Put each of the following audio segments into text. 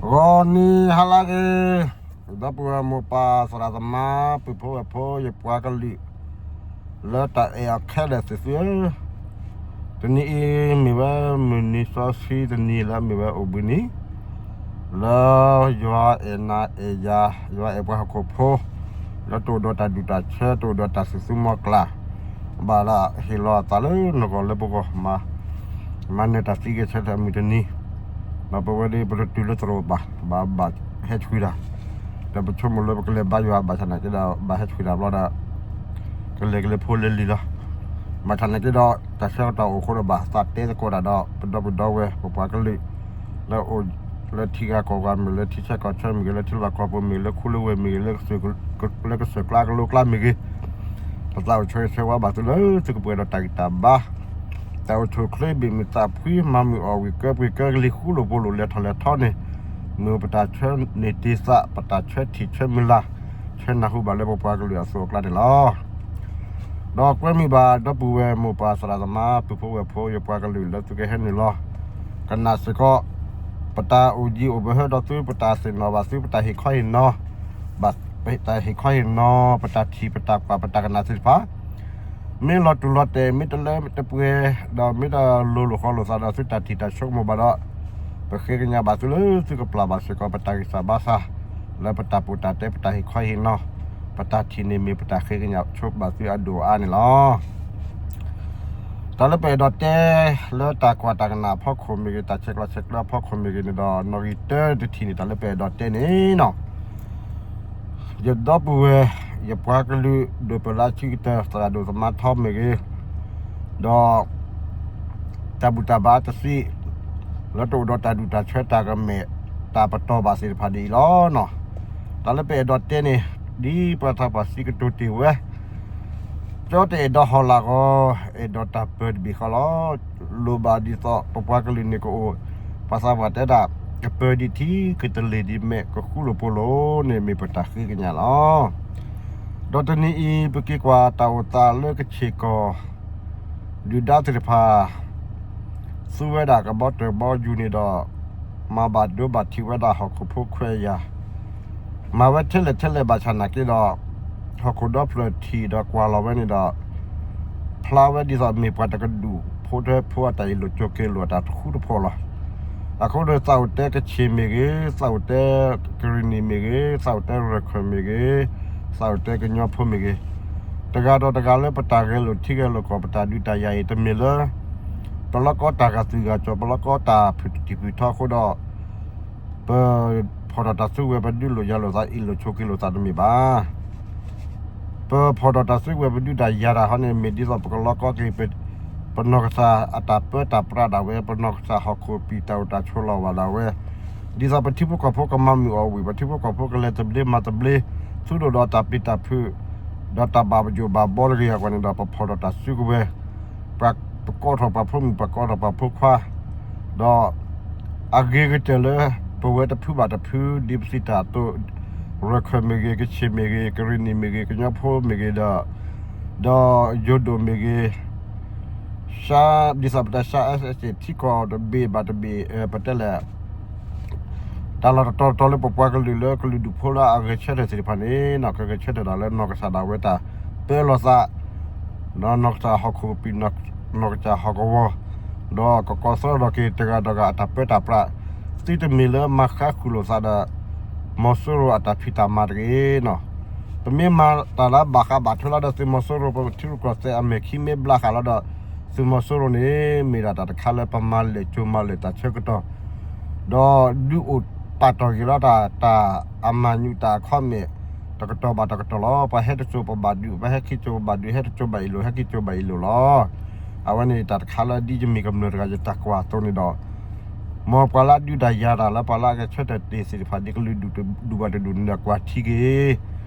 ဂီၤနံၤဟါလၢအဂ့ၤ, ဒီပုၢ်ဝဲၢ်မိၢ်ပၢ်သရၣ်သမါ ပုၢ်ဖိဝဲၢ်ဖိ ယပှၤကလုာ် လၢတၢ်အဲၣ်အီၤခဲလၢာ်သ့ၣ်သုဧၢ, တနံၤအံၤမ့ၢ်ဝဲမုၢ်နံၤစီဆှံတနံၤလၢအမ့ၢ်ဝဲအိၣ်ဘှံးနံၤ လၢယွၤအဲၣ်နၤအဲၣ်ယၤ, ယွၤအဲၣ်ပှၤဟီၣ်ခိၣ်ဖိ လၢတအိၣ်ဒီးတၢ်ဒူၣ်တၢ်ဆၢ, တအိၣ်ဒီးတၢ်သူၣ်သူမီၤကျၢ်, ဘၣ်လၢဟ့ၣ်လီၤအသးလၢနဂီၢ်လၢပဂီၢ်, မၤနၢၤတၢ်သံဂဲၤဆၢထၢၣ်အမုၢ်တနံၤ, ဒီးပဝဲဒၣ်ပတတုၤလၢသရိာ်ဘၣ်, ပဘၣ်ဟဲဆှံတၢ်, ဒီးပဆိကမိၣ်လၢပကလဲၤဘါယွၤဘၣ်ဆၣ်နာ်က့ဒီး ဘၣ်ဟဲဆှံတၢ်ဘျီဒီး ကလဲၤကလဲၤဖိလၢလံၤလီၤ. ဘၣ်ဆၣ်နာ်က့ဒီး တၢ်ဆၢကတီၢ်အိၣ်အဃိဒီး ဘၣ်သးတဲသကိးတၢ်ဒီး ပဒီပုၢ်ဒီဝဲၢ် ပပှၤကလုာ် လၢအိၣ်လၢထံဂၤကီၢ်ဂၤမ့ၢ်ဂ့ၤ, လၢထံဆၢကီၢ်ဆၢမ့ၢ်ဂ့ၤ, လၢထံလီၢ်ကီၢ်ပူၤမ့ၢ်ဂ့ၤ, လၢခူလၢဝ့ၢ်မ့ၢ်ဂ့ၤ, လၢကစၢၢ်ကျါကလိကျါမ့ၢ်ဂ့ၤ, ပသးအိၣ်ဆၢဂ့ၤဆၢဝါဘၣ်သုလၢသုကပှဲၤဒီးတၢ်ဂံၢ်တၢ်ဘါ, တၢ်အိၣ်ဆူၣ်အိၣ်ချ့ ဘ့ၣ်မုာ်သးဖှံ မၤမုာ်အီၣ်ဝံၣ် ကၢပှ့ၤကၢကလံၤ ဃူလိာ်ဖိးလိာ် လဲၤထီၣ်လဲၤထီန့ၣ်, မ့ၢ်ပတၢ်ဆၢန့ၢ်တ့ၢ်သး, ပတၢ်ဆၢထံၣ်ဆၢမုၢ်လၢ်, ဆၢနၢ်ဟူဘၣ်လၢပပှၤကလုာ်အသိးအကျါန့ၣ်လီၤ. ဒီးကွဲမုာ်ဘၣ်ဒီပုၢ်ဝဲၢ်မိၢ်ပၢ်သရၣ်သမါ ပုၢ်ဖိဝဲၢ်ဖိ ယပှၤကလုာ်လၢသုကဟဲနုာ်လီၤ ကနၣ်စ့ၢ်ကီး ပတၢ်အိၣ်ယံၤအိၣ်ဘၢဟၢဒီးသု, ပတၢ်သ့ၣ်နီၣ်ဘၣ်သု, ပတၢ်ဟ့ၣ်ခီဟ့ၣ်နီၤ, ပတၢ်ဟ့ၣ်ခီဟ့ၣ်နီၤ, ပတၢ်ထံၣ်ပတၢ်ကွၢ် ပတၢ်ကနၣ်သ့ၣ်တဖၣ် မ့ၢ်လီၤတူာ်လီၤတဲာ် မ့ၢ်တလၢတပှဲၤ, ဒီးမ့ၢ်တလိၤလိာ်ဃီလိာ်သးဒီး သုတၢ်ထံၣ်တၢ်ဆိကမိၣ်ဘၣ်ဒီး, ပဃ့ကညးဘၣ်သုလၢသုကပျၢ်ဘၣ်စ့ၢ်ကီး ပတၢ်ဂံၢ်စၢ်ဘါစၢ် လၢပတၢ်ပူၤတၢ်တဲ ပတၢ်ဟ့ၣ်ခီဟ့ၣ်နီၤ, ပတၢ်ထံၣ်န့ၣ်မ့ၢ်ပတၢ်ဃ့ကညးဆိဘၣ်သုအဒိၣ်အအါန့ၣ်လီၤ. တၢ်လၢပအဲၣ်ဒိးတဲ လၢတၢ်ကွၢ်တၢ်ကနၣ်အဖီခိၣ်မ့ၢ်ဂ့ၤ, တၢ်ဆဲးကျိးဆဲးကျၢအဖီခိၣ်မ့ၢ်ဂ့ၤန့ၣ်ဒီး နီၣ်ဂံၢ်တၢတထံၣ်န့ၣ် တၢ်လၢပအဲၣ်ဒိးတဲန့ၣ်နီၤ ယဒီပုၢ်ဝဲၢ် ယပှၤကလုာ် ဒိၣ်ပၢလၢအဆံးကတၢၢ် သရၣ်ဒိၣ်သမါထီမ့ၢ်ဂ့ၤ, ဒီး တၢ်ဘူၣ်တၢ်ဘါတသ့, လၢတအိၣ်ဒီးတၢ်ဒူၣ်တၢ်ဆၢတၢ်ကမဲာ် တၢ်ပတီၢ်ဘၣ်သ့ၣ်တဖၣ်ဒ်အံၤလီၤနီၤ. တၢ်လၢပအဲၣ်ဒိးတဲန့ၣ် ဒ်ပှၤထးပှၤစံးကတိၤတ့ၢ်ဝဲ ကၠီတအဲၣ်ဒိးဟီၣ်လာ်ဂီၤ, အဲၣ်ဒိးတၢ်ပၢၢ်တဘ့ၣ်ဃီလီၤ. လိၣ်ဘၣ်ဒ်သိးပပှၤကလုာ်န့ၣ်ကအိၣ်, ပှၤသးပှၢ်တဲဒၣ် ကပၢၢ်ဒံးထံ ကတလ့ၢ်ဒံးမဲာ် ကဃူလိာ်ဖိးလိာ်န့ၣ် မ့ၢ်ပတၢ်ဃ့ကညးလီၤ. ဒီးတနံၤအံၤ ပက့ၤကွၢ်တၢ်အိၣ်သးလၢကဆ့ၣ်ကီၢ် ဒုၣ်ဒါသ့ၣ်တဖၣ် သူဝဲဒၣ်ကဘီတၢၢ်ဘီယူၤန့ၣ်ဒီး မၤဘၣ်ဒိဘၣ်ထံးဝဲဒၣ်ဟီၣ်ခိၣ်ဖိခွဲးယာ်, မၤဝဲထဲလဲၣ်ထဲလဲၣ်ဘၣ်ဆၣ်နာ်က့ဒီး ဟီၣ်ခိၣ်ဒီဖျၢၣ်ထံၣ်ဒီးကွၢ်လီၤဝဲန့ၣ်ဒီး ဖျါဝဲဒ်သိးမ့ၢ်ပှၤတကဒူၣ်ဖိထဲဖိအတၢ်အ့ၣ်လိာ်ကၠိက့ၤလိာ်အတၢ်တဃူတဖိးလီၤ. အဃိဒီးသးအိၣ်တဲကဆ့ၣ်မ့ၢ်ဂ့ၤ, သးအိၣ်တဲကရံၣ်နံၣ်မ့ၢ်ဂ့ၤ, သးအိၣ်တဲရၢၢ်ခၢၣ်မ့ၢ်ဂ့ၤ, သးအိၣ်တဲကညီဖိမ့ၢ်ဂ့ၤ, တဂၤဒီးတဂၤလၢပတၢ်ဂဲၤလိာ်ထံဂဲၤလိာ်ကီၢ် ပတၢ်ဒုးတၢ်ယၤအံၤ တမ့ၢ်လၢ ပလီၢ်ကီတၢ်ဂာ်သူၣ်ဂာ်ကၠီၣ် ပလီၢ်ကီတၢ်ဖုၣ်တံၢ်ဖုၣ်ထီအဃိဒီး ပဖီၣ်ထီၣ်တၢ်စုကဝဲၤ ပဒုးလိာ်ယၤလိာ်သး အ့ၣ်လိာ်ဆိးက့လိာ်သးတမ့ၢ်ဘၣ်. ပဖီၣ်ထီၣ်တၢ်စုကဝဲၤ ပဒုးတၢ်ယၤတၢ်ဟီန့ၣ် မ့ၢ်ဒ်သိးပကလီၢ်ကီက့ၤ ပနီၢ်ကစၢ်အတၢ်ပၢတၢ်ပြးဒၣ်ဝဲ ပနီၢ်ကစၢ်ဟီၣ်ခိၣ်ပံာ်တၢ်အိၣ်တၢ်ဆိးလီၤဘၣ်ဒၣ်ဝဲ, ဒ်သိးပထံဖိကီၢ်ဖိကမၤမုာ်အီၣ်ဝံၣ် ပထံဖိကီၢ်ဖိကလဲၤသဘျ့မၤသဘျ့ သူၣ်ဒိၣ်ဒီးတၢ်ပျံၤတၢ်ဖုး ဒီးတၢ်ဘၣ်ယိၣ်ဘၣ်ဘီတဂ့ၤအဂီၢ်န့ၣ်ဒီး ပဖီၣ်ထီၣ်တၢ်စုကဝဲၤ ပကိးထီၣ်ပှၤဖိမုၣ် ပကိးထီၣ်ပှၤဖိခွါ ဒီး အဂ့ၤကတၢၢ်လၢ ပဝဲတဖုဘၣ်တဖု ဒ်ပစံးတၢ်အသိး ရၢၢ်ခၢၣ်မ့ၢ်ဂ့ၤ, ကဆ့ၣ်မ့ၢ်ဂ့ၤ, ကရံၣ်နံၣ်မ့ၢ်ဂ့ၤ, ကညီဖိမ့ၢ်ဂ့ၤဒီး ဒီးယိၤဒိၣ်မ့ၢ်ဂ့ၤ, ဒ်သိးပတဲ ရှါ SSA ထံကီၢ်တဘ့ၣ်ဘၣ်တဘ့ၣ် ပတဲလဲၣ် တၢ်လီၢ်တတီၤတတီၤလၢပပှၤကလုာ်လၢကလုာ်ဒူၣ်ဖိလၢအဂဲၤဆၢထၢၣ်သ့ၣ်တဖၣ်န့ၣ် ကဂဲၤဆၢထၢၣ်ဒၣ်လၢနီၢ်ကစၢ်ဒၣ်ဝဲတၢ်ပၢလီၤသး ဒီးနီၢ်ကစၢ်ဟီၣ်ခိၣ်ပံာ် နီၢ်ကစၢ်ဟီၣ်ကဝီၤ ဒီးကကိးသြီဒီးက့ၤတဂၤဒီးဂၤအတၢ်ပၢတၢ်ပြး သုတမ့ၢ်လၢမၤဃါဃုာ်လိာ်သးဒီး မီၤစိရိၤအတၢ်ဖံးတၢ်မၤတဂ့ၤနီၤ. ပမ့ၢ်မၤတၢ်လၢဘၣ်ဃးဘၣ်ထွဲလီၤဒီးသုးမီၤစိရိၤ ပထံရူၢ်ကီၢ်သဲးအမဲာ်ခံမ့ၢ်ဘျါဃာ်လီၤဒီး သုးမီၤစိရိၤန့ၣ် မ့ၢ်ဒၣ်တၢ်တခါလၢပမၤလဲၢ်ကၠိမၤလဲၢ်တၢ်ဆၢကတီၢ် ဒီးဒုးအိၣ်ပာ်တီၢ်က့ၤလီၤတၢ် တၢ်အမၤညူးတၢ်အခီမဲာ် တကတီၢ်ဘၣ်တကတီၢ်လီၤ. ပှၤဟဲတကၠိပဘၣ်ဒုး, ပှၤဟဲခံကၠိပဘၣ်ဒုး, ဟဲတကၠိဘၣ်အ့ၣ်လိာ်, ဟဲခံကၠိဘၣ်အ့ၣ်လိာ်လီၤ. အဝဲန့ၣ်တၢ်တခါလၢဒ်ယမ့ၢ်ကမျၢၢ်တဂၤယတၢ်ကွၢ်အသိးန့ၣ်ဒီး မ်ပှၤလၢအဒုးတၢ်ယၤတၢ်လၢပှၤလၢအဂဲၤဆၢထၢၣ်တ့ၢ်သ့ၣ်တဖၣ် ဒ်ကလုာ်ဒူၣ်တဒူၣ်ဘၣ်တဒူၣ်န့ၣ်ဒီးကွၢ်ထံက့ၤ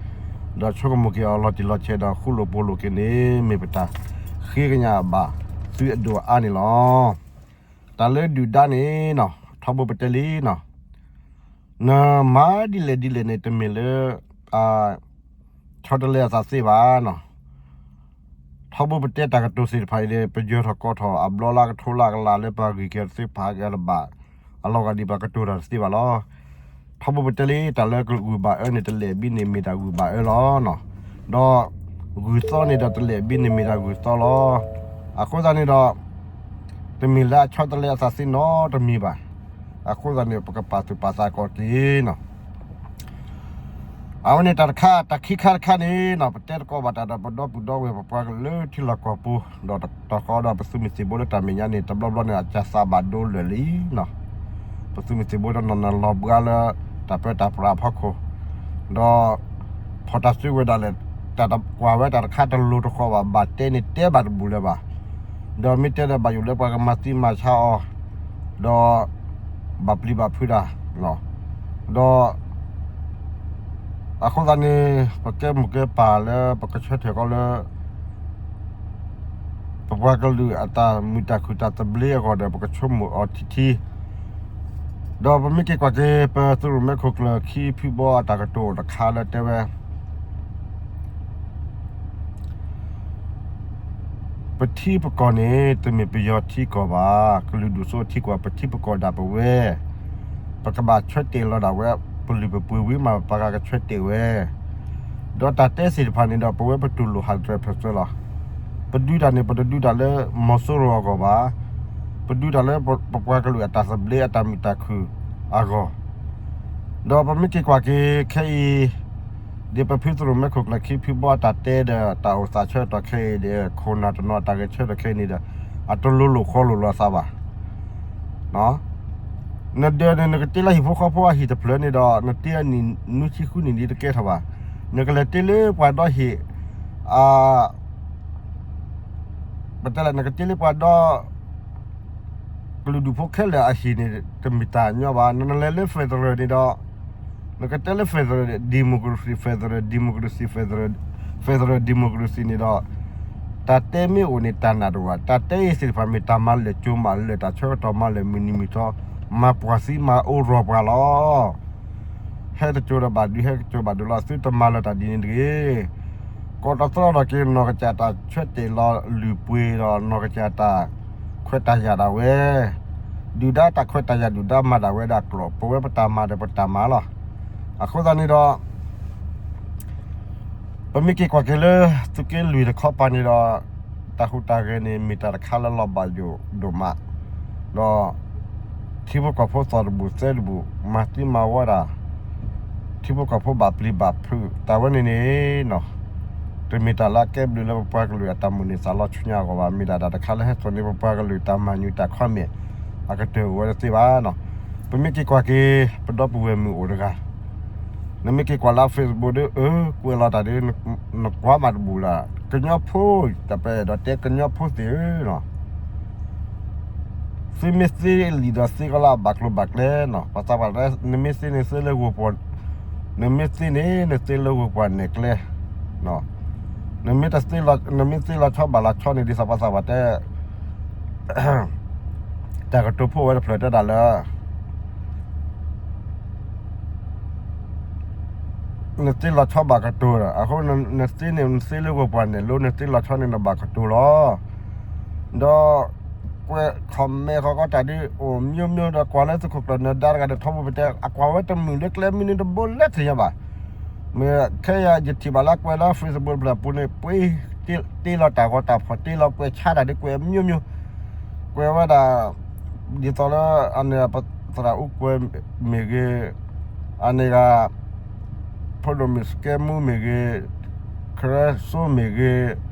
ဒီးဆိကမိၣ်က့ၤအီၤလီၤတံၢ်လီၤဆဲးဒီးဃူလိာ်ဖိးလိာ်က့ၤန့ၣ် မ့ၢ်ပတၢ်ဃ့ကညးဘၣ်သုအဒိၣ်အအါန့ၣ်လီၤ. တၢ်လၢဒုၣ်ဒါန့ၣ်နီၤ ထီဘိပတဲလံနီၤ နမၤဒ်လဲၣ်ဒ်လဲၣ်န့ၣ် တမ့ၢ်လၢ ဆီတလဲအသးသ့ဘၣ်နီၤ. ထီဘိပတဲတၢ်ကတိၤသ့ၣ်တဖၣ်အံၤန့ၣ် ပယၢၤထီၣ်ကီထီၣ်အဘျီလၢကထိလၢကလးလၢပှၤဂံၢ်က့ၤတသ့ ပာ်က့ၤတဘၣ် အလီၤဂာ်ဒ်ပှၤကတိၤတၢ်တသ့ဘၣ်လီၤ. ထီဘိပတဲလံ တၢ်လၢဂုၤဘၣ်အၢန့ၣ် တလဲၤဘံန့ၣ်မ့ၢ်တၢ်ဂုၤဘၣ်အၢလီၤ. ဒီးဂုၤသီန့ၣ်ဒီး တလဲၤဘံန့ၣ်မ့ၢ်တၢ်ဂုၤသီလီၤ. အဃိသတးန့ၣ်ဒီး တမ့ၢ်လၢအဆီတလဲအသးသ့နီတမံၤဘၣ်. အဃိသတးန့ၣ် ပကပာ်သူၣ်ပာ်သးကီးက့ၤနီၤ. အဝဲန့ၣ်တၢ်တခါ တၢ်ခံခါတခါန့ၣ်နီၤ ပတဲသကိးဘၣ်တၢ်ဒီးပဒီပုၢ်ဒီဝဲၢ် ပပှၤကလုာ်လၢထံလီၢ်ကီၢ်ပူၤ ဒီးတကီဒီး ပသုးမုၢ်သံၣ်ဘိလၢတၢ်မဲာ်ညါန့ၣ် တဘျီဘျီန့ၣ် အကစၢ်သးဘၣ်ဒိလၢာ်လံနီၤ. ပသုးမုၢ်သံၣ်ဘိဒီးနီၢ်နီၢ်လီၤဘှါလၢ တၢ်ပၢတၢ်ပြးအဖီခိၣ် ဒီး ဖီၣ်တၢ်စုကဝဲၤဒၣ်လဲာ် တၢ်တကွၢ်ဝဲတၢ်တခါတလိၤတဃီၤဘၣ် ဘၣ်တဲန့ၣ်တဲဘၣ်တဘူၣ်လၢၤဘၣ်. ဒီးမ့ၢ်တဲဒီးဘၣ်ယိၣ်လၢပှၤကမၤသံမၤဆါအီၤ ဒီး ဘၣ်ပျံၤဘၣ်ဖုးတၢ် ဒီး အဃိသတးန့ၣ် ပကဲမိၢ်ကဲပၢ်လၢ ပကဆၢထၢၣ်ကီးလၢ ပပှၤကလုာ်အတၢ်မုာ်တၢ်ခုၣ်တၢ်သဘျ့အဂီၢ်ဒီး ပကဆိကမိၣ်အီၤထံထံ ဒီးပမ့ၢ်က့ၤကွၢ်က့ၤ ပသုးရိၣ်မဲခိၣ်ကျၢၢ်ခံဖုဘီအတၢ်ကတိၤအိၣ်တခါလၢတဲဝဲ ပထံပကီၢ်န့ၣ် တမ့ၢ်ပယီၤထံကီၢ်ဘၣ်, ကလုာ်ဒူၣ်စိထံကီၢ် ပထံပကီၢ်ဒၣ်ပဝဲ, ပကဘၣ်ဆၢတဲာ်လီၤဒၣ်ဝဲ ပလုၢ်ပပှ့ၤဝံၤမး ပှၤဂၤကဆၢတဲာ်ဝဲ, ဒီးတၢ်တဲသ့ၣ်တဖၣ်န့ၣ်ဒီး ပဝဲပတူၢ်လိာ် hundred percent လီၤ. ပဒုးတၢ်န့ၣ် ပတဒုးတၢ်လၢမီၤစိရိၤအဂီၢ်ဘၣ်, ပဒုးတၢ်လၢပပှၤကလုာ်အတၢ်သဘျ့အတၢ်မုာ်တၢ်ခုၣ်အဂီၢ် ဒီးပမ့ၢ်က့ၤကွၢ်က့ၤခဲအံၤ ဒ်ပဖုသုးရိၣ်မဲခိၣ်ကျၢၢ်ခံဖုဘီအတၢ်တဲဒီး တၢ်အိၣ်သးဆၢကတီၢ်ခဲအံၤဒီး ခိၣ်နၢ်တနီၤအတၢ်ဂဲၤဆၢထၢၣ်ခဲအံၤန့ၣ်ဒီး အတလိၤလိာ်ဃီလိာ်လီၤသးဘၣ်. နဒၢးန့ၣ် နကတ့လၢဟံၣ်ဖိဃီဖိအဟံၣ်တဖျၢၣ်န့ၣ်ဒီး နတ့အနံၣ်နွံဆံဃုနံၣ်ဒ်တကဲထီၣ်ဘၣ်. နကလဲၤတ့လၢပှၤဒီဟံၣ် ပတဲလၢနကတ့လၢပှၤဒီ ကလုာ်ဒူၣ်ဖိခဲလၢာ်အဟံၣ်န့ၣ် တမ့ၢ်တၢ်ညီဘၣ်. နလဲၤလၢ federal န့ၣ်ဒီး နကတဲလၢ federal democracy, federal democracy, federal democracy န့ၣ်ဒီး တၢ်တဲမ့ၢ်အိၣ်န့ၣ် တၢ်နာ်တအိၣ်ဘၣ်. တၢ်တဲအံၤသ့ၣ်တဖၣ်မ့ၢ်တၢ်မၤလၢာ်ကၠိမၤလၢာ်တၢ်ဆၢကတီၢ်မၤလၢာ်မုၢ်နံၤမုၢ်ထီ မၤပှၤသံမၤအိၣ်ရီၢ်ပှၤလီၤ. ဟဲတကၠိၤဒီးဘၣ်ဒုး ဟဲတကၠိၤဘၣ်ဒုးလီၤ. သုတမၤလၢာ်တၢ်ဒ်န့ၣ်တဂ့ၤ. ကိးတၢ်သရီဒီးက့ၤ နီၢ်ကစၢ်တၢ်ဆၢတဲာ်လီၤလုၢ်ပှ့ၤဒီး နီၢ်ကစၢ်တၢ်ခွဲးတၢ်ယာ်ဒၣ်ဝဲ, ဒုၣ်ဒါတၢ်ခွဲးတၢ်ယာ် ဒုၣ်ဒါမၤဒၣ်ဝဲဒၣ်ကျိာ်, ပဝဲပတၢ်မၤဒီးပတၢ်မၤလီၤ. အဃိသတးန့ၣ်ဒီး ပမ့ၢ်က့ၤကွၢ်က့ၤလၢ သုးက့လွံၢ်တခီပၤန့ၣ်ဒီး တၢ်ဟူးတၢ်ဂဲၤန့ၣ် မ့ၢ်တၢ်တခါလၢလီၤဘၣ်ယိၣ်ဒိၣ်မး, ဒီး ထံဖိကီၢ်ဖိသီၣ်တဘူၣ်သဲတဘူၣ် မၤသံမၤဝီတၢ်, ထံဖိကီၢ်ဖိဘၣ်ပျံၤဘၣ်ဖုး တၢ်ဝဲန့ၣ်န့ၣ် တမ့ၢ်တၢ်လၢအကဲဘျုးလၢပပှၤကလုာ်အတၢ်မိၣ်န့ၢ်သးလီဆူညါအဂီၢ်ဘၣ်. မ့ၢ်ဒၣ်တၢ်တခါလၢဟဲစိာ်န့ၢ်ပပှၤကလုာ်တၢ်မၤနၢၤတၢ်ခီမ့ၢ် အကတၢၢ်အိၣ်ဝဲတသ့ဘၣ်. ပမ့ၢ်က့ၤကွၢ်က့ၤ ပဒီပုၢ်ဝဲၢ်မုၣ်အိၣ်တဂၤ နမ့ၢ်က့ၤကွၢ်လၢ Facebook ဒီး အၢ ကွဲးလီၤတၢ်ဒီး နကွၢ်မးတဘူၣ်လၢ ကညီဖိ တၢ်ပအဲၣ်ဒိးတဲကညီဖိသ့ၣ်ဧၢ သုမ့ၢ်သ့လံာ်ဒီးသ့ကီးလၢအဘၣ်ကျိၤဘၣ်ကျဲနီၤ, ပှၤသးပှၢ်တဲ နမ့ၢ်သ့န့ၣ်သ့လၢဂီၤပှၤ, နမ့ၢ်သ့န့ၣ် နသ့လၢဂီၤပှၤနဲၣ်ကျဲ, နမ့ၢ်သ့လီၤဆီဘၣ်လီၤဆီန့ၣ် ဒ်သိးပှၤသးပှၢ်တဲ တၢ်ကတိၤဖှိၣ်ဝဲတဖျၢၣ်တဲဒၣ်လၢ နသ့လီၤဆီဘၣ်ကတိၤဒီး အဃိနသ့န့ၣ် နသ့လၢဂီၤပှၤနဲၣ်လိ နသ့လီၤဆီန့ၣ် နဘၣ်ကတိၤလီၤ. ဒီး ကွဲး comment ဃီကီးတၢ်ဒ်အိၣ် မျိုးမျိုး ဒီးကွၢ်လၢသုးခိၣ်ကျၢၢ်နၢၤဒါတဂၤဒီး ထီဘိပတဲ အကွၢ်ဝဲတမုာ်လၢကျဲမံၤန့ၣ်တဘိလၢထံၣ်ညါဘၣ်. မ့ၢ်ခဲယၤယထံၣ်ဘၣ်လၢကွဲးလၢ Facebook တဖျၢၣ်ပူၤန့ၣ် ပှ့ၤ တ့လီၤတၢ်ဂီၤတၢ်ဖီၣ် တ့လီၤကွဲးဆါတၢ်ဒ်ကွဲး မျိုးမျိုး ကွဲးဝဲဒၣ် ဒ်သိးလၢအန့ၣ် ပသရၣ်အူကွဲးမ့ၢ်ဂ့ၤ, အန့ၣ်ဂ့ၤ ဖိဒိၣ်မုၣ်စကဲမူမ့ၢ်ဂ့ၤ, ခရၢစိမ့ၢ်ဂ့ၤ,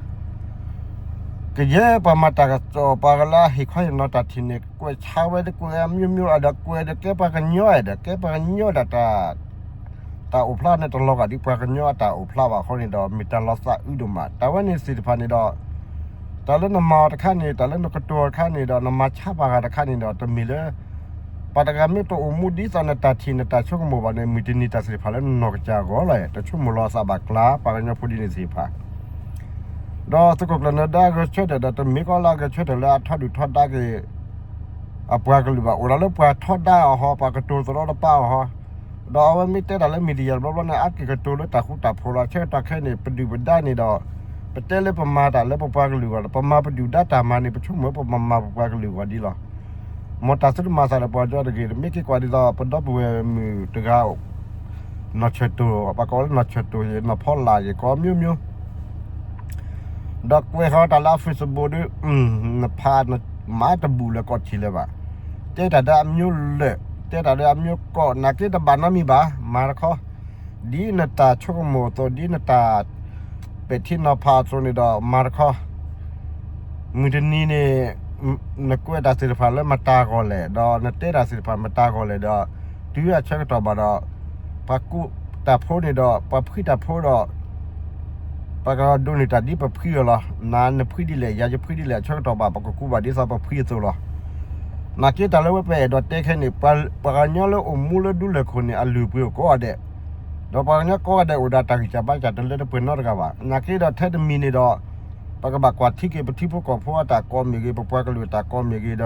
ကယဲၢ်ပှၤမၤတၢ်ကစီၣ် ပှၤကလၢအဟ့ၣ်ခီဟ့ၣ်နီၤတၢ်ထံၣ်န့ၣ် ကွဲးဆါဝဲဒ်ကွဲး မျိုးမျိုး အဒီးကွဲးဒီးကဲပှၤကညီအဲၣ်ဒီး ကဲပှၤကညီဒၣ်တၢ် တၢ်အိၣ်ဖျါန့ၣ် တလီၤဂာ်ဒ်ပှၤကညီအတၢ်အိၣ်ဖျါဘၣ်အဃိန့ၣ်ဒီး မ့ၢ်တၢ်လီၤသးအုးဒိၣ်မး တၢ်ဝဲန့ၣ်သ့ၣ်တဖၣ်န့ၣ်ဒီး တၢ်လၢနမၤအီၤတခါန့ၣ် တၢ်လၢနကတိၤအီၤတခါန့ၣ်ဒီး နမၤဆါပှၤဂၤတခါန့ၣ်ဒီး တမ့ၢ်လၢ ပှၤတဂၤမ့ၢ်တအိၣ်မူဒ်သိးနတၢ်ထံၣ်နတၢ်ဆိကမိၣ်ဘၣ်န့ၣ် မုၢ်တနံၤတၢ်သ့ၣ်တဖၣ်လၢနနီၢ်ကစၢ်အဂီၢ်လီၤ. တဆိကမိၣ်လီၤအသးဘၣ်ကျါ ပှၤကညီဖိဒ်န့ၣ်သ့ၣ်တဖၣ် ဒီးသုးခိၣ်ကျၢၢ်နၢၤဒါဂဲၤဆၢထၢၣ်ဒီး တမ့ၢ်ကီးလၢအဂဲၤဆၢထၢၣ်လၢအထီဒုၣ်ထီဒါက့ၤ အပှၤကလုာ်ဘၣ် အိၣ်ဒီးလၢပှၤထီဒါအီၤဟီ ပှၤကတိၤသရီတပါအီၤဟီ ဒီးအဝဲမ့ၢ်တဲတၢ်လၢ media တဘျီဘျီန့ၣ် အါက့ၤကတိၤလၢတၢ်ဃူတၢ်ဖိးလီၤ. ဆၢကတီၢ်ခဲအံၤန့ၣ် ပဒုၣ်ပဒါန့ၣ်ဒီး ပတဲလၢပမၤတၢ်လၢပပှၤကလုာ်အဂီၢ်ဒီး ပမၤပဒုၣ်ဒါတၢ်မၤန့ၣ် ပဆိကမိၣ်ပမၤမၤပပှၤကလုာ်အဂီၢ်ဒ်လီၤ. မ်တၢ်သုတမၤသးဒီးပှၤကညီတဂ့ၤ, တမ့ၢ်က့ၤကွၢ်ဒ်သိး ပဒီပုၢ်ဝဲၢ်မုၣ်တဂၤ နီၢ်ဆၢၣ်တိၢ်, ပှၤကိးလၢနီၢ်ဆၢၣ်တိၢ်ယဲ နီၢ်ဖီလာ်ယဲ ကိးမျိုးမျိုး ဒီးကွဲးဃီၤတၢ်လၢ Facebook ဒီး နဖးမၤတဘူၣ်လၢၤကိးထံၣ်လၢၤဘၣ်. တဲတၢ်ဒီးအမျိုးလၢာ်, တဲတၢ်ဒီးအမျိုးကိး, နာ်က့တဘၣ်နီတမံၤဘၣ်, မၤတခီ, ဒ်နတၢ်ဆိကမိၣ်အသိး, ဒ်နတၢ်ပဲာ်ထံနီၤဖးအသိးန့ၣ်ဒီး မၤတခီ မုၢ်တနံၤန့ၣ် နကွဲးတၢ်သ့ၣ်တဖၣ်လၢမတၤဂီၢ်လဲၣ်, ဒီးနတဲတၢ်သ့ၣ်တဖၣ်မတၤဂီၢ်လဲၣ်ဒီး တုၤအဆၢကတီၢ်ဘၣ်ဒီး ပှၤကူးတၢ်ဖိန့ၣ်ဒီး ပှၤဖှံတၢ်ဖိဒီး ပှၤကဒိးန့ၢ်တၢ်ဒ်ပဖှံအီၤလီၤ. နၤနဖှံဒ်လဲၣ်, ယၤယဖှံဒ်လဲၣ်, အဆၢကတီၢ်ဘၣ် ပကကူးဘၣ်ဒ်သိးပဖှံအသိးလီၤ. နာ်က့တၢ်လၢဝဲပအဲၣ်ဒိးတဲခဲန့ၣ် ပှၤကညီလၢအိၣ်မူလၢဒူလၢၢ်ခိၣ်န့ၣ် အလုၢ်အပှ့ၤအိၣ်ကိးဂၤဒဲး, ဒီးပှၤကညီကိးဂၤဒဲးအိၣ်ဒီးတၢ်ဂံၢ်စၢ်ဘါစၢ်တလၢတပှဲၤနီတဂၤဘၣ်. နာ်က့ဒီးထဲတမံၤန့ၣ်ဒီး ပကဘၣ်ကွၢ်ထံက့ၤ ပထံဖိကီၢ်ဖိအတၢ်ကိးမ့ၢ်ဂ့ၤ, ပပှၤကလုာ်အတၢ်ကိးမ့ၢ်ဂ့ၤဒီး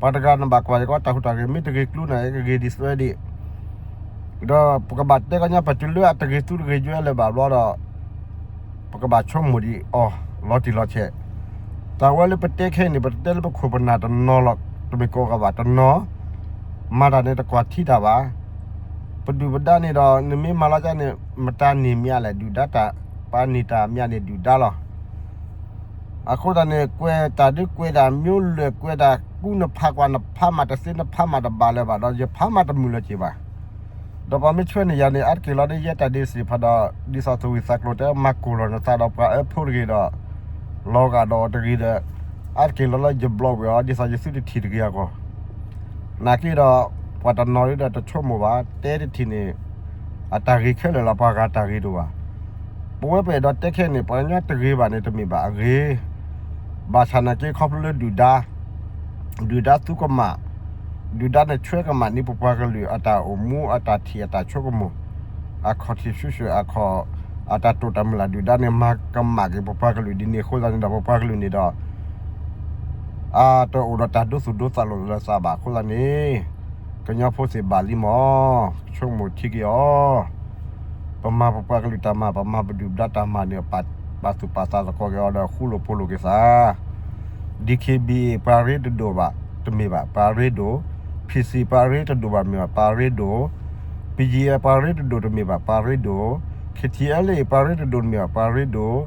ပှၤတဂၤနဘၣ်ကွၢ်ကီတၢ်ဟူးတၢ်ဂဲၤ မ့ၢ်တဂ့ၤကျိၤန့ၣ် ကဂ့ၤဒ်သိးဒံး, ဒီးပကဘၣ်တဲကညီ ပတုၤလၢအတဂ့ၤသူတဂ့ၤယွဲလၢၤဘၣ်ဘျီဒီး ပကဘၣ်ဆိကမိၣ်ဒံးအီၤ လီၤတံၢ်လီၤဆဲး. တၢ်ဝဲလၢပတဲခဲအံၤန့ၣ် ပတတဲလၢပခိၣ်ပနၢ်တနီၤလီၤ, တမ့ၢ်ကိးဂၤဘၣ်တနီၤ, မၤတၢ်န့ၣ်တကွၢ်ထံတၢ်ဘၣ်. ပဒုၣ်ပဒါန့ၣ်ဒီး နမ့ၢ်မၤလီၤကါန့ၣ် မတၤန့ၢ်မးလဲၣ် ဒုၣ်ဒါတၢ်, ပှၤန့ၢ်တၢ်မးန့ၣ်ဒုၣ်ဒါလီၤ. အဃိသတးန့ၣ် ကွဲးတၢ်ဒုးကွဲးတၢ်မျိုးလၢာ် ကွဲးတၢ်ကူနဖးကွၢ် နဖးမးတသ့ နဖးမးတဘၣ်လၢၤဘၣ်ဒီး ယဖးမးတမုာ်လၢၤက့ၤဘၣ်. ဒီးပှၤမ့ၢ်ဆှၢန့ၢ်ယၤန့ၣ် အါတက့ၢ်လီၤဒီး ယဲတၢ်ဒ့စံးဖးဒီး ဒ်သိးသူၣ်ဝံၣ်သးကျိၤတဲ မၤကိၢ်လီၤနသးဒီးပှၤအၢဖိတဂ့ၤဒီး လီၤဂာ်ဒီးတဂ့ၤဒီး အါတက့ၢ်လီၤလၢယဘျီဝဲအီၤ ဒ်သိးယသုတထံၣ်တဂ့ၤအဂီၢ် နာ်က့ဒီး ပှၤတနီၤဒ်ဒီးတဆိကမိၣ်ဘၣ် တဲတထံၣ်န့ၣ် အတၢ်ဂ့ၤခဲလၢာ်လီၤ ပှၤဂၤတၢ်ဂ့ၤတအိၣ်ဘၣ်. ပဝဲပအဲၣ်ဒိးတဲခဲန့ၣ် ပှၤကညီတဂ့ၤဘၣ်န့ၣ် တမ့ၢ်ဘၣ်အဂ့ၤ, ဘၣ်ဆၣ်နာ်က့ခီဖျိလၢဒုၣ်ဒါ ဒုၣ်ဒါသူကမၣ်, ဒုၣ်ဒါန့ၣ်ဆွဲကမၣ်န့ၢ်ပပှၤကလုာ်အတၢ်အိၣ်မူအတၢ်ထံၣ်အတၢ်ဆိကမိၣ်, အခီၣ်ထံးဆူၣ်ဆူၣ်အခီၣ်, အတၢ်တိာ်တၢ်မုၢ်လၢ် ဒုၣ်ဒါန့ၣ်မၤကမၣ်က့ၤပပှၤကလုာ်ဒ်န့ၣ်အဃိသတးန့ၣ်ဒီး ပပှၤကလုာ်န့ၣ်ဒီး အတအိၣ်ဒီးတၢ်ဒိသူၣ်ဒိသးလိာ်လၢသးဘၣ်အဃိသတးန့ၣ် ကညီဖိသ့ၣ်ဘၣ်လံမး, ဆိကမိၣ်ထံက့ၤအီၤ, ပမၤပပှၤကလုာ်တၢ်မၤ ပမၤပဒုၣ်ပဒါတၢ်မၤန့ၣ် ပာ်သူၣ်ပာ်သးသကိးက့ၤအီၤဒီးဃူလိာ်ဖိးလိာ်က့ၤသး DKBA ပှၤရ့တဒိၣ်ဘၣ် တမ့ၢ်ဘၣ် ပှၤရ့ဒိၣ်, PC ပှၤရ့တဒိၣ်ဘၣ်မ့ၢ်ဘၣ် ပှၤရ့ဒိၣ်, BGF ပှၤရ့တဒိၣ်တမ့ၢ်ဘၣ် ပှၤရ့ဒိၣ်, KTLA ပှၤရ့တဒိၣ်တမ့ၢ်ဘၣ် ပှၤရ့ဒိၣ်,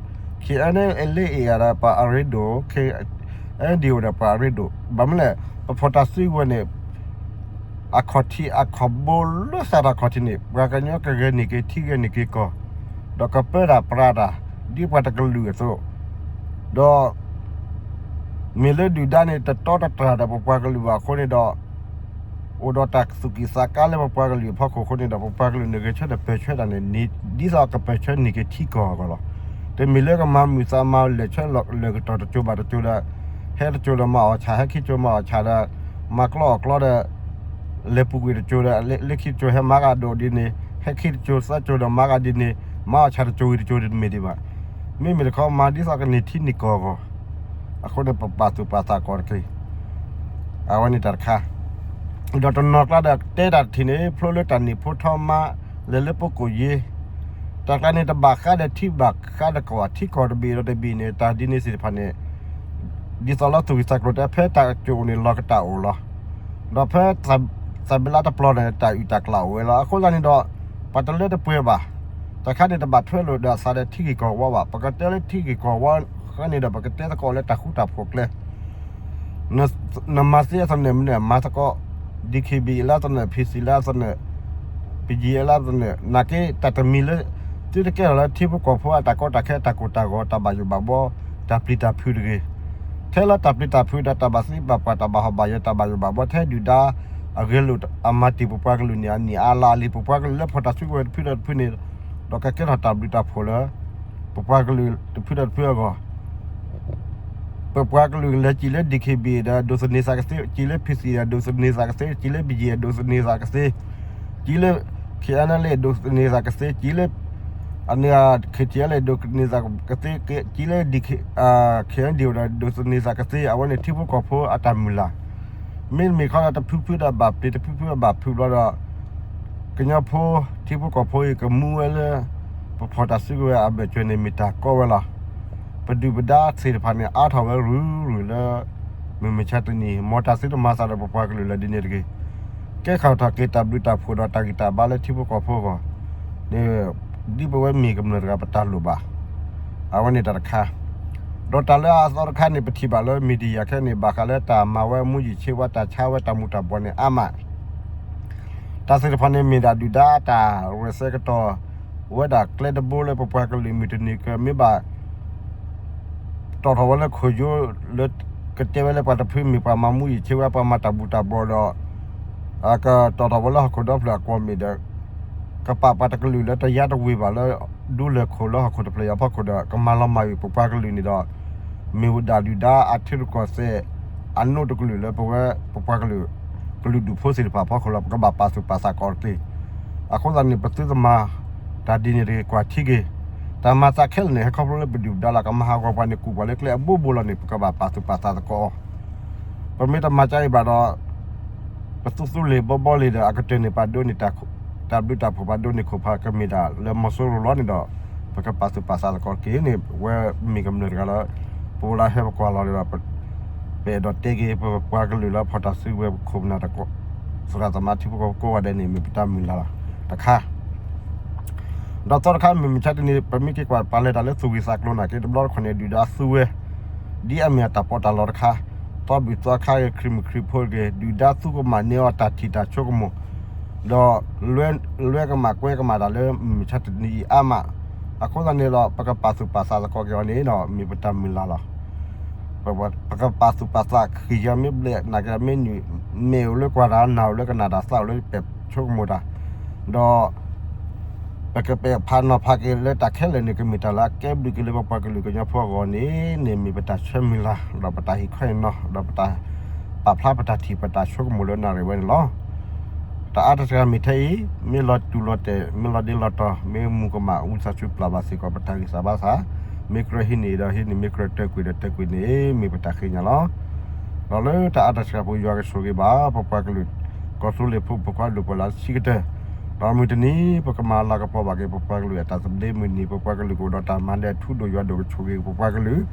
KNLA ဒီးပှၤအရ့ဒိၣ်, KNDO ဒီးပှၤအရ့ဒိၣ် ဘၣ်မနုၤလဲၣ် ပဖီၣ်တၢ်စုကဝဲၤန့ၣ် အခီၣ်ထံးအခီၣ်ဘိလၢသးတၢ်ခီၣ်ထံးန့ၣ် ပှၤကညီကဂဲၤန့ၢ်က့ၤထံဂဲၤန့ၢ်က့ၤကီၢ်, ဒီးကပၢတၢ်ပြးတၢ် ဒ်ပှၤတကလုာ်အသိး, ဒီး မ့ၢ်လၢဒုၣ်ဒါန့ၣ် တတီတတြၢ်ဒီးပပှၤကလုာ်ဘၣ်အဃိန့ၣ်ဒီး အိၣ်ဒီးတၢ်သူၣ်ကံၢ်သးကါလၢပပှၤကလုာ်အဖီခိၣ်အဃိန့ၣ်ဒီး ပပှၤကလုာ်န့ၣ်ဂဲၤဆၢထၢၣ်ပၢၢ်ဆၢတၢ်န့ၣ် ဒ်သိးကပၢၢ်ဆၢန့ၢ်က့ၤထံကီၢ်အဂီၢ်လီၤ. တမ့ၢ်လၢကမၤမုာ်သးမၤလဲၤဆၢလၢာ်ကတီၢ်တစိၤဘၣ်တစိၤဒီး ဟဲတစိၤဒီးမၤအီၣ်ဆၣ် ဟဲခံစိၤမၤအီၣ်ဆၣ်ဒီး မၤကျီအီၣ်ကျီဒီး လဲၤပူၤကွံာ်တစိၤဒီး လၢခံတစိၤဟဲမၤဂၤဒိၣ်ဒ်န့ၣ် ဟဲခံတစိၤသၢစိၤဒီးမၤဂၤဒ်န့ၣ် မၤအီၣ်ဆၣ်တစိၤဝံၤတစိၤဒ်တမ့ၢ်ဒံးဘၣ်. မ့မ့ၢ်တခီမၤဒ်သိးကန့ၢ်ထံန့ၢ်ကီၢ်အဂီၢ်, အဃိန့ၣ် ပပာ်သူၣ်ပာ်သးကီးတက့ၢ်. အဝဲန့ၣ်တၢ်တခါ ဒီးတနီၤကျါဒီးတဲတၢ်တထံၣ်န့ၣ် ဖျိလၢတၢ်နံၣ်ဖိထီမါ လဲၤလၢပကိၣ်ယ့ၤ, တၢ်ကျါန့ၣ် တဘၣ်ဃးဒီးထံဘၣ်ဃးဒီးကီၢ် ထံကီၢ်တဘ့ၣ်ဒီးတဘ့ၣ်န့ၣ် တၢ်ဒ်န့ၣ်သ့ၣ်တဖၣ်န့ၣ် ဒ်သိးလၢသူၣ်ဝံၣ်သးကျိၤတဲ ဖဲတၢ်ကၠိၣ်အိၣ်န့ၣ် လီၢ်ကတၢ်အိၣ်လီၤ. ဒီးဖဲ သးဘ့လးတပျီၤန့ၣ် တၢ်အုၣ်တၢ်ကျၢ်အိၣ်ဝဲလီၤ. အဃိသတးန့ၣ်ဒီး ပှၤတလၢတပှဲၤဘၣ်. တၢ်ခါန့ၣ် တဘၣ်ထွဲလိာ်ဒီးအသးဒီးထံဂ့ၢ်ကီၢ်ဝီဘၣ်. ပကတဲလၢထံဂ့ၢ်ကီၢ်ဝီဃီန့ၣ်ဒီး ပကတဲသကိးလၢတၢ်ဃူတၢ်ဖိးကျဲ နမၤသ့အသနၢၣ်မနုၤ မၤသကိး DKBA လၢအသနၢၣ် PC လၢအသနၢၣ် BGF လၢအသနၢၣ် နာ်က့တၢ်တမံၤလၢ သုတကဲထီၣ်လၢထံဖိကီၢ်ဖိအတၢ်ကီတၢ်ခဲ တၢ်ကိၢ်တၢ်ဂီၤ တၢ်ဘၣ်ယိၣ်ဘၣ်ဘှီ တၢ်ပျံၤတၢ်ဖုးတဂ့ၤ. ထဲလၢတၢ်ပျံၤတၢ်ဖုးဒီးတၢ်ဘၣ်သံဘၣ်ပှၢ် တၢ်ဘၣ်ဟီၣ်ဘၣ်ယၢၤ တၢ်ဘၣ်ယိၣ်ဘၣ်ဘှီ ထဲဒုၣ်ဒါအဂဲၤလိာ်အမၤတ့ၢ်ပပှၤကလုာ်န့ၣ် အနံၣ်အါလါလံ ပပှၤကလုာ်လၢဖီၣ်တၢ်စုကဝဲၤတဖုဒီးတဖုန့ၣ် ဒီးကကဲထီၣ်တၢ်ဘျုးတၢ်ဖှိၣ်လၢ ပပှၤကလုာ်တဖုဒီးတဖုအဂီၢ် ပပှၤကလုာ်လဲၤစံၣ်လၢ DKBA ဒီးဒိးသန့ၤသးကသ့, စံၣ်လၢ PC ဒီးဒိးသန့ၤသးကသ့, စံၣ်လၢ BGF ဒိးသန့ၤသးကသ့, စံၣ်လၢ KNLA ဒိးသန့ၤသးကသ့, စံၣ်လၢ အန့ၣ် KTLA ဒိးသန့ၤသးကသ့, စံၣ်လၢ KNDO ဒီးဒိးသန့ၤသးကသ့, အဝဲန့ၣ်ထံဖိကီၢ်ဖိအတၢ်မုၢ်လၢ် မ့တမ့ၢ်ခီဒီးတဖုဖုဒီးဘၣ်ပျံၤ တဖုဖုဒီးဘၣ်ဖုးဘျီဒီး ကညီဖိ ထံဖိကီၢ်ဖိအံၤကမူဝဲလၢ ပဖီၣ်တၢ်စုကဝဲၤအဘၢၣ်စၢၤန့ၣ် မ့ၢ်တၢ်ကီဝဲလီၤ. ပဒုၣ်ပဒါသ့ၣ်တဖၣ်န့ၣ် အါထီၣ်ဝဲရုၢ်ရုၢ်လၢ မုၢ်မဆါတနံၤ မ်တၢ်သုတမၤသးဒီးပပှၤကလုာ်လၢဒ်န့ၣ်တဂ့ၤ. ကဲထီၣ်ထီၣ်က့ၤတၢ်ဘျုးတၢ်ဖှိၣ်ဒီးတၢ်ဂံၢ်တၢ်ဘါလၢထံဖိကီၢ်ဖိအဂီၢ်န့ၣ် ဒ်ပဝဲမ့ၢ်ကမျၢၢ်တဂၤပတၢ်လိၣ်ဘၣ်. အဝဲန့ၣ်တၢ်တခါ, ဒီးတၢ်လၢအသီတခါန့ၣ် ပထံၣ်ဘၣ်လၢ media ခဲန့ၣ် ဘၣ်ဃးလၢတၢ်မၤဝဲမူယံာ်ဆ့ဝါ တၢ်ဆါဝဲတၢ်မူၤတၢ်ဘှီးန့ၣ်အါမး တၢ်သ့ၣ်တဖၣ်န့ၣ် မ့ၢ်ဒၣ်ဒုၣ်ဒါတၢ်ရဲၣ်ဆၢကတီၢ် ဝဲဒၣ်ကျဲတဘိလၢပပှၤကလုာ်မုၢ်တနံၤကမ့ၢ်ဘၣ် တီၣ်ထီၣ်ဝဲလၢခိၣ်ယိလၢ ကတဲဝဲလၢပှၤတဖုမ့ၢ်ပှၤမၤမူယံာ်ဆ့ဝါ ပှၤမၤတၢ်ဘူၣ်တၢ်ဘှီးဒီး ကတီၣ်ထီၣ်ဝဲလၢဟီၣ်ခိၣ်ဒီဖျၢၣ်အကွီၢ်မ့ၢ်ဒီး ကပာ်ပှၤတကလုာ်လၢတယါတဝ့ၤဘၣ်လၢ ဒူလၢၢ်ခိၣ်လၢဟီၣ်ခိၣ်တဖျၢၣ်အံၤအဖီခိၣ်ဒီး ကမၤလီၤမၢ်ကွံာ်ပပှၤကလုာ်န့ၣ်ဒီး မ့ၢ်ဝဲဒၣ်ဒုၣ်ဒါအထံရူၢ်ကီၢ်သဲး အနိးတကလုာ်လၢပဝဲပပှၤကလုာ် ကလုာ်ဒူၣ်ဖိသ့ၣ်တဖၣ်အဖီခိၣ်လီၤ. ပကဘၣ်ပာ်သူၣ်ပာ်သးကီးတက့ၢ်. အဃိသတးန့ၣ် ပသုတမၤတၢ်ဒ်န့ၣ်တဂ့ၤ ကွၢ်ထံက့ၤ. တၢ်မၤသးခဲလၢာ်န့ၣ် ဟဲခီဖျိလၢပဒုၣ်ပဒါလီၤ. ကမၤဟးဂီၤပှၤန့ၣ် ကူၣ်ပှၤလၢကျဲအဘိဘိလီၤန့ၣ် ပကဘၣ်ပာ်သူၣ်ပာ်သးသကိး ပမ့ၢ်တမၤကါအံၤဘၣ်ဒီး ပသူသူလ့ၤဘီဘီလ့ၤဒီး အကတၢၢ်န့ၣ်ပာ်ဒိန့ၢ် တၢ်ဘျုးတၢ်ဖှိၣ်ပာ်ဒိန့ၢ်ခိၣ်ဖးကမ့ၢ်ဒၣ်လၢမီၤစိရိၤလီၤန့ၣ်ဒီး ပကပာ်သူၣ်ပာ်သးသကိးတက့ၢ်န့ၣ် ဝဲမ့ၢ်ကမျၢၢ်တဂၤလၢ ပအိၣ်လၢဟဲပကွၢ်လီၤဒီး ပအဲၣ်ဒိးတဲက့ၤ ပပှၤကလုာ်လၢဖီၣ်တၢ်စုကဝဲၤပခိၣ်ပနၢ်တကီၢ် သရၣ်သမါထံဖိကီၢ်ဖိကိးဂၤဒဲးန့ၣ် မ့ၢ်ပတၢ်မုၢ်လၢ်လီၤ. တခါ ဒီးသီတခါ မုၢ်မဆါတနံၤ ပမ့ၢ်က့ၤကွၢ်ပာ်လဲၤတၢ်လၢသူၣ်ဂ့ၤသးကျိၤနာ်က့ တဘျီတခီၣ်န့ၣ် ဒုၣ်ဒါသူဝဲ ဒ်အမ့ၢ်အတၢ်ပီးတၢ်လီတခါ, သီဘူၣ်သီခါဂ့ၤ ခရံာ်မုၣ်ခရံာ်ဖိဂ့ၤ ဒုၣ်ဒါသူကမၣ်န့ၢ်အီၤတၢ်ထံၣ်တၢ်ဆိကမိၣ်, ဒီးလွဲကမၣ်ကွဲကမၣ်တၢ်လၢမုၢ်မဆါတနံၤအံၤအါမး, အဃိသတးန့ၣ်ဒီး ပကပာ်သူၣ်ပာ်သးသကိးက့ၤအီၤန့ၣ်ဒီး မ့ၢ်ပတၢ်မုၢ်လၢ်လီၤ. ပကပာ်သူၣ်ပာ်သး ဃံၢ်ယၤမ့ၢ်ဘျဲၣ် နာ်က့မ့ၢ်နုာ် မဲာ်အိၣ်လၢကွၢ်တၢ် နၢ်အိၣ်လၢကနၣ်တၢ် သးအိၣ်လၢပဲာ်ဆိကမိၣ်တၢ်, ဒီး ပကပဲာ်ဖးနီၤဖးက့ၤလၢတၢ်ခဲလၢာ်န့ၣ် ကမ့ၢ်တၢ်လၢအကဲဘျုးက့ၤလၢပပှၤကလုာ်ကညီဖိအဂီၢ်န့ၣ် န့ၣ်မ့ၢ်ပတၢ်ဆၢမုၢ်လၢ် ဒီးပတၢ်ဟ့ၣ်ခီဟ့ၣ်နီၤ ဒီးပတၢ်ပာ်ဖျါပတၢ်ထံၣ်ပတၢ်ဆိကမိၣ်လၢနၣ်ရံၣ်ဝဲန့ၣ်လီၤ. တၢ်အါတစှၤမ့ၢ်ထဲအံၤ မ့ၢ်လီၤတူာ်လီၤတဲာ် မ့ၢ်လီၤဒ့လီၤတီၤ မ့ၢ်မူၤကမၣ် ဝံသးစူၤပျၢ်ဘၣ်စ့ၢ်ကီးပတၢ်ဂံၢ်စၢ်ဘါစၢ်, မ့ၢ်ကြၢးဟံးန့ၢ်ဒီးဟံးန့ၢ် မ့ၢ်ကြၢးတၢၢ်ကွံာ်ဒီးတၢၢ်ကွံာ်န့ၣ် မ့ၢ်ပတၢ်ဃ့ကညးလီၤ. ဒီးလၢတၢ်အါတစှၤပူၤ ယွၤကဆိၣ်ဂ့ၤဘၣ် ပပှၤကလုာ် ကီၢ်သူလ့ၤဖိ ဖိခွါဒိၣ်ပှၤလၢအဆံးကတၢၢ်, ဒီးမုၢ်တနံၤ ပကမၤလၤကပီၤဘၣ်က့ၤ ပပှၤကလုာ်အတၢ်သဘျ့ မုၢ်တနံၤ ပပှၤကလုာ်ကအိၣ်ဒီးတၢ်မၤလၢအထူဒိၣ်ယွၤဒိၣ် ကဆိၣ်ဂ့ၤပပှၤကလုာ်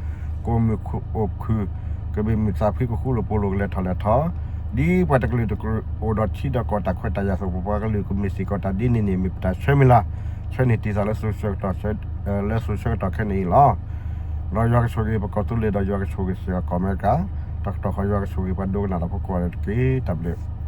ကအိၣ်မုာ်အိၣ်ခုၣ် ကမ့ၢ်မုာ်သးဖှံ ကဃူလိာ်ဖိးလိာ် ကလဲၤထီၣ်လဲၤထီ ဒ်ပှၤတကလုာ်တကလုာ်အိၣ်ဒီးထံဒီးကီၢ် တၢ်ခွဲးတၢ်ယာ်အသိး ပပှၤကလုာ်ကမ့ၢ်စ့ၢ်ကီးတၢ်ဒ်န့ၣ်န့ၣ် မ့ၢ်ပတၢ်ဆၢမုၢ်လၢ်, ဆၢန့ၢ်တံၢ်သးလၢစိၤဆၢကတီၢ် လၢစိၤဆၢကတီၢ်ခဲန့ၣ်အံၤလီၤ. ဒီးယွၤကဆိၣ်ဂ့ၤပကီၢ်သူလ့ၤ ဒီးယွၤကဆိၣ်ဂ့ၤစ့ၢ်ကီးကီၢ်အမဲရကၤ, တၢ်ကတီၢ်ဃီယွၤကဆိၣ်ဂ့ၤပှၤဒိကနၣ်တၢ်ဖိကိးဂၤဒဲးတက့ၢ်. တၢ်ဘျုး